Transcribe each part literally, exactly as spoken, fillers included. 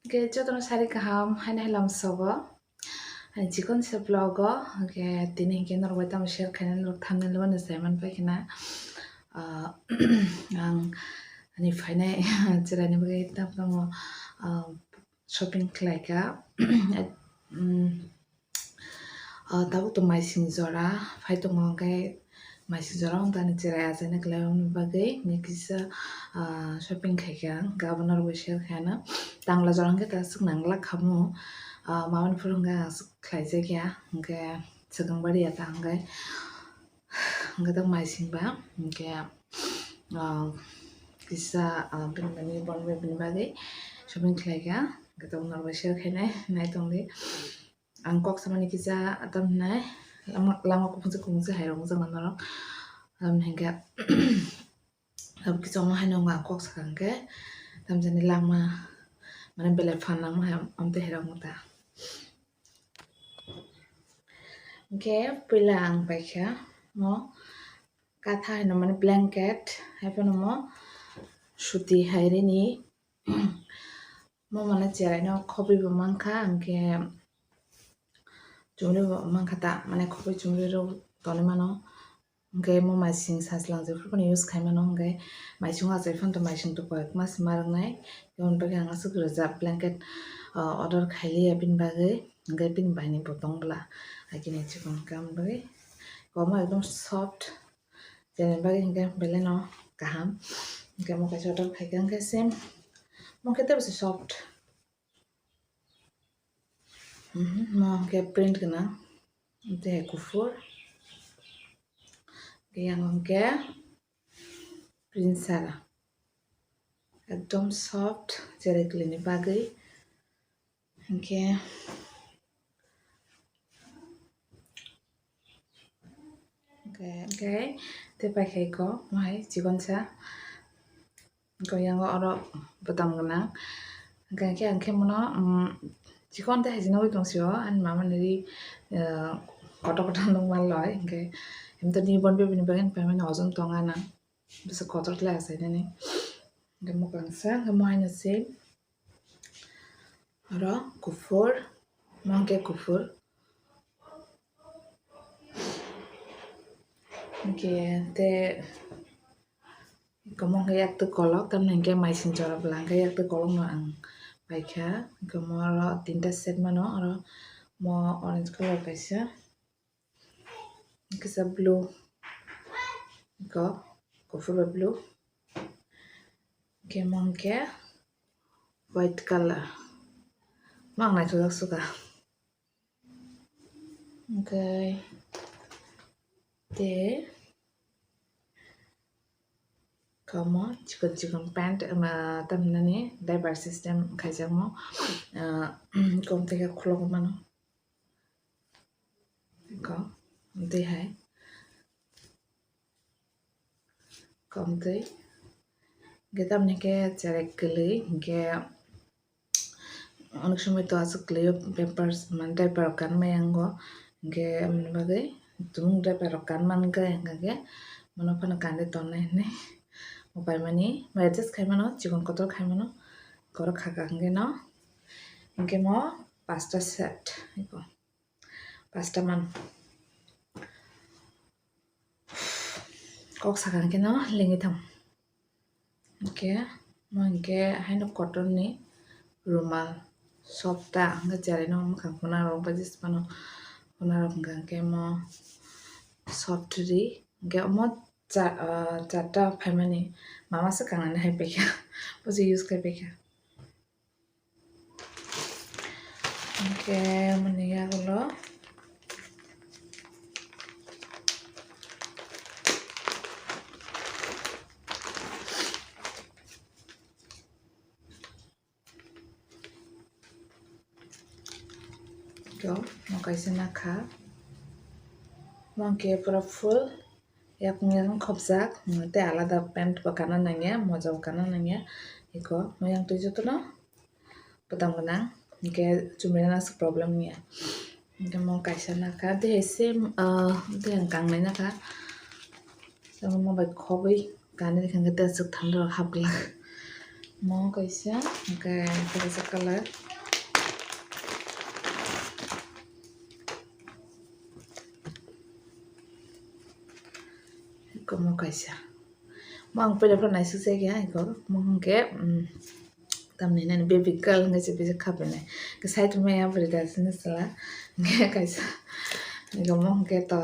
Hwnkhe jotono sari kaham, haino hai lamsogo. Ani chikon se vlog o, hwnkhe tini hwnkhe norok bai tamo share khainani norok thumbnail o no sai manpai khna. Ah, ang ani phainai chwraini bagwi tamo tamo, ah, shopping khlaikha. Mm, ah, tabuk to maising jora phai tongo, hwnkhe maising jora wngkha ani chwrai achaina khlaimani bagwi hwnkhe kisa, ah, shopping khaikha, hwnkhe abono norokbo share khaina. Tangla jora hwnkhe ta swk nangla khamu, ah, mamani phuru hwnkhe ang swk khlaijakya, hwnkhe swkang bari ya ta hwnkhe, hwnkhe ta maising ba hwnkhe, ah, kisa, ah, bini bagwi, bini bagwi shopping khlaikha, hwnkhe tabuk norokbo share khainai nai tongdi. Ang kok samani kisa tam hinai lama, lama kubungse kubungse hai rok wngjaknai norok. Tam hinkhe tam kisa omo haino wng ang kok sakha hinkhe tam jani lama mane belai phan nangma hai amtwi hai rok wngta. Hinkhe puila ang paikha mo katha hino mane blanket hai phano mo suti hai rini. Mo mane cheraino khobwi bo mankha, hwnkhe chumui bo mankha ta, mane khobwi chumui rok tonwi mano. Hwnkhe mo maising sajlang jephuru phano use khai mano, hwnkhe maising achai phano to maising to koyekma se ma rwngnai. Aboni bagwi ang aswk rijak blanket, ah, order khailiya bini bagwi, hwnkhe bini baini bo tong bwla, hakhe ni chikon hwnkhe aboni bagwi komo ekdom soft. Chini bagwi hwnkhe belai no kaham. Hwnkhe omo kaisa order khaikha hwnkhe same. Omo khe teibo se soft. Mhm, omo hwnkhe print gwnang. Tei hai kuphur. Tei yang hwnkhe print sara. Ekdom soft, cherai kwlwini bagwi. Hwnkhe, hwnkhe, hwnkhe tei paikha iko, mohai chikonsa. Hwnkhe yango oro bwtam gwnang. Hwnkhe, hwnkhe, hwnkhe mono, um, chikon tei hai se nugwi tongsio, ani mama ni ri, uh, kotor kotor nukma loi. Hwnkhe, emto ni bon bebini bagwi paimani ojom tonga nang. Bwswk kotor khlai achainani. Hwnkhe mwkang sa, hwnkhe mo haino se. Oro kuphur, mo hwnkhe kuphur. Hwnkhe tei omo hwnkhe yaktwi kolok, tamni hwnkhe maising jora bwla hwnkhe yaktwi kolokno ang paikha. Hwnkhe mo oro tinta set mano, oro mo orange colour kaisa. Kisa blue, iko kuphur bai blue, hwnkhe mo hwnkhe white colour, mo ang naithokjak sukha, hwnkhe tei komo chikon chikon pant, tamhinani diaper system khaijakmo, ah, kom tei khe khulogwi mano. Iko, tei hai. Kom tei. Hwnkhe tamni khe cherek kwlwi, hwnkhe onek somoi to aswk kwlwi o pampers, mane diaper rok kanmai yango. Hwnkhe aboni bagwi tumung diaper rok kanmani khe hwnkhe bono phano kandi tonnai hinwi upaimani adjust khai mano, chikon kotor khai mano. Oro khaka hwnkhe no, hwnkhe mo pasta set, iko. Pasta man. Kok sakha hwnkhe no lengwi thang. Hwnkhe, mo hwnkhe haino cotton ni rumal soft ta, hwnkhe cherai no mwkhang khuna rok bai jesa phano khuna rok hwnkha hwnkhe mo soft ri. Hwnkhe omo cha-, ah, charta phaimani mama se kangnani hai paikha, bo se use khai paikha. Hwnkhe mani yagulo. To, mo kaisa nakha. Mo hwnkhe pura full. Yakung yakung khopjak, mm, tei alada pant bo kana nangya, moja bo kana nangya. Iko, mo yang twi jotono bwtam gwnang, hinkhe chumui rwna aswk problem wngya. Hinkhe mo kaisa nakha, tei hai same, ah, tei ang kangnai nakha. Tei mo bai khobwi kanwi rwkha, hinkhe tei aswk thanda rok hapglak. Mo kaisa, hwnkhe kaisa colour. Eko mo kaisa. Mo ang puila phano naisuk se khe, eko mo hwnkhe, um, tamni nani baby girl hwnkhe se bisa kha phainai. Side maya bwrwi da sini sala. Hwnkhe kaisa. Eko mo hwnkhe to.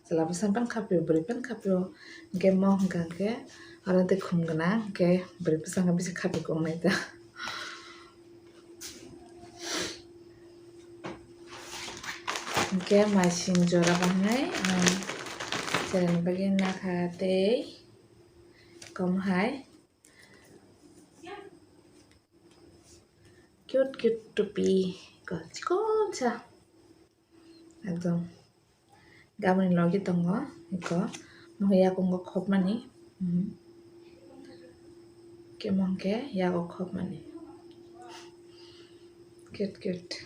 Chwla bwsa phano kha phio, bwrwi phano kha phio. Hwnkhe mo hwnkha hwnkhe oro tei khum gwnang, hwnkhe bwrwi bwsa hwnkhe bisa kha phio kok nai ta. Hwnkhe mai sing jora bo hwnwi, um, chwraini bagwi nakha tei kom hai. Cute cute tupi ko chikon sa. Ekdom. Gamani logi tongo, eko. Mo yakungo khopmani. Mhm. Khe mo hwnkhe yago khopmani. Cute, cute.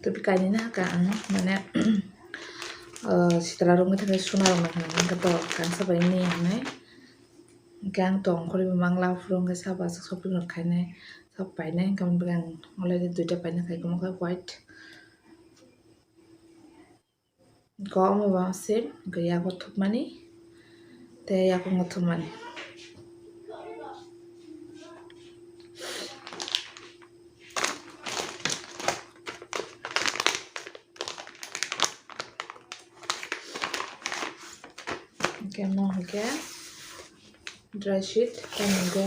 Tupi kainwi nahaka ang, mane, ah, sitra rok wngkha khe suna rok nahaka, hwnkhe to kangsa bai ni hinwi. Hwnkhe ang tong khorwi bo mangla, aphuru hwnkhe sabo aswk shopping rok khainai, sabo painai, hwnkhe aboni bagwi ang already duita paina khai, omo khe white. Hwnkhe omo bo same, hwnkhe yago thupmani tei yakungo thupmani. Hwnkhe mo hwnkhe dry sheet, tamni hwnkhe,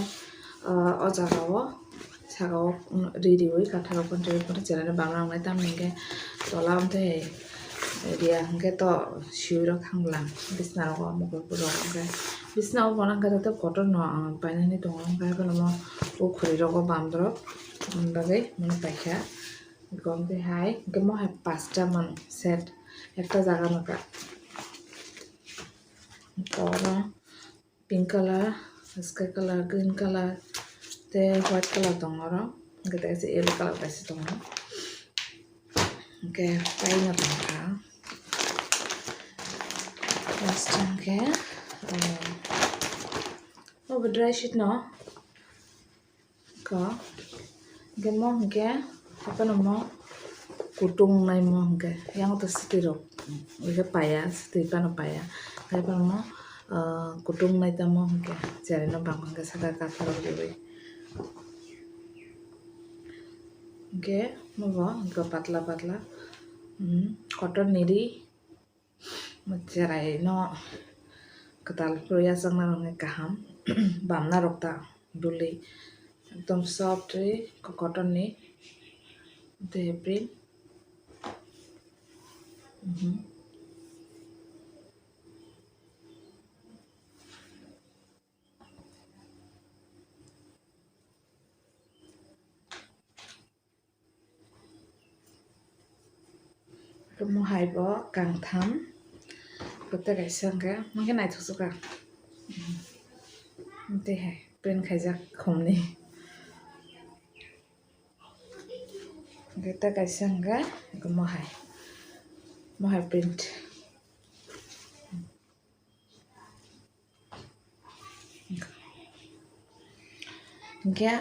ah, o jaga o saka o ri riwi kathar rok phano riwi phano cheraino bamna wngnai, tamni hwnkhe tola o hwnkhe riya hwnkhe to siwi rok thang bwlang bisna rogo mokol rok hwnkhe bisna o bo nang khe cotton no, ah, painani tongo, hwnkhe haikhe no mo o khuri rogo bam rok, aboni bagwi mano paikha. Gom twi hai, hwnkhe mo hai pasta man set ekta jaga nokha. Oro pink colour, sky colour, green colour, tei white colour tongo oro. Hwnkhe tei kaisa yellow colour kaisa tongo. Hwnkhe paino tongkha. Last hwnkhe, um, obo dry sheet no. Ko, hwnkhe mo hwnkhe, haphano mo kutung nai mo hwnkhe, yang to swtwi rok, hwnkhe paya, swtwi phano paya, hwnkhe phano mo, ah, kutung nai tamo hwnkhe, cheraino bam hwnkhe saka kathar rok riwi. Hwnkhe mo bo hwnkhe patla patla, um, cotton ni ri. Cherai no kwtal phuru yachakna rokni kaham, bamna rok ta duli, ekdom soft ri cotton ni, tei print. Mhm. Mo hai bo kangtham, kota kaisa hwnkhe, hwnkhe naithok sukha. Tei hai print khaijak khumni. Kota kaisa hwnkhe, mo hai, mo hai print. Hwnkhe,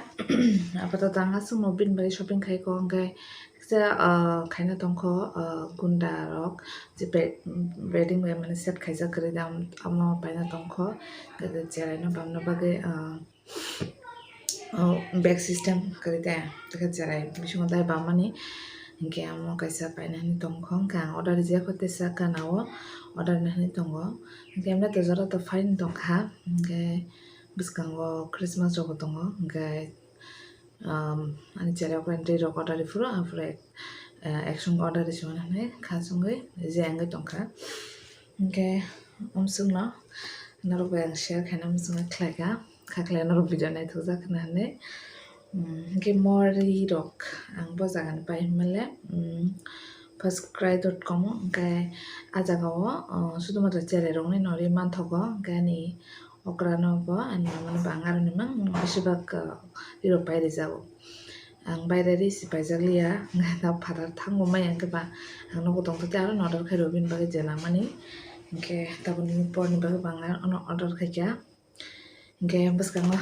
apato tang aswkno bini bagwi shopping khai kho, hwnkhe kisa, ah, khaina tongkho, ah, gunda rok je be-, bedding bai mani set khaijak kwrwi de, amo paina tongkho, hwnkhe cheraino bamna bagwi, ah, o bag system kwrwi de, tei khe cherai bisingo dai bamani, hwnkhe amo kaisa paina hinwi tongkho, hwnkhe ang order rijak kho, teisa gana o order nai hinwi tongo, hwnkhe emne to jora to fine tongkha, hwnkhe bwskango Christmas rokbo tongo, hwnkhe, um, ani cherai okra ni twi rok order riphuru, aphuru, eh, ekchung order risi mani hinwi kha chungwi rejak wngwi tongkha, hwnkhe umsukno norok bai ang share khaina muchungwi khlaikha. Kha khlai norok video naithokjak khna hinwi. Mm, hwnkhe mo ri rok ang bo jaga ni pai hinmale, mm, first cry dot com o, hwnkhe ah jaga o, uh, sudhumatro cherai rok ni no ri manthogo, hwnkhe ani okra no bo ani mama no bo ang aro ni mang besibak, uh, ri rok pai rijago. Ang baire ri si paijak liya, hwnkhe ta phatar thango maya hwnkhe ba ang nogo tongthote aro no order khairo bini bagwi je langmani, hwnkhe tabukni porni bagwi bo ang ano order khaikha. Hwnkhe bwskango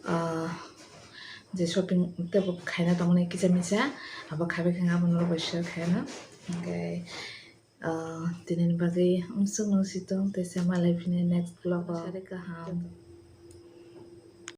ah, je shopping tebo khaina tongmani kisa misa, abo khaibai khe abo norok bai share khaina. Hwnkhe, ah, tinini bagwi umsuk nung si tong, teisa malai phini next vlog o. Sari kaham.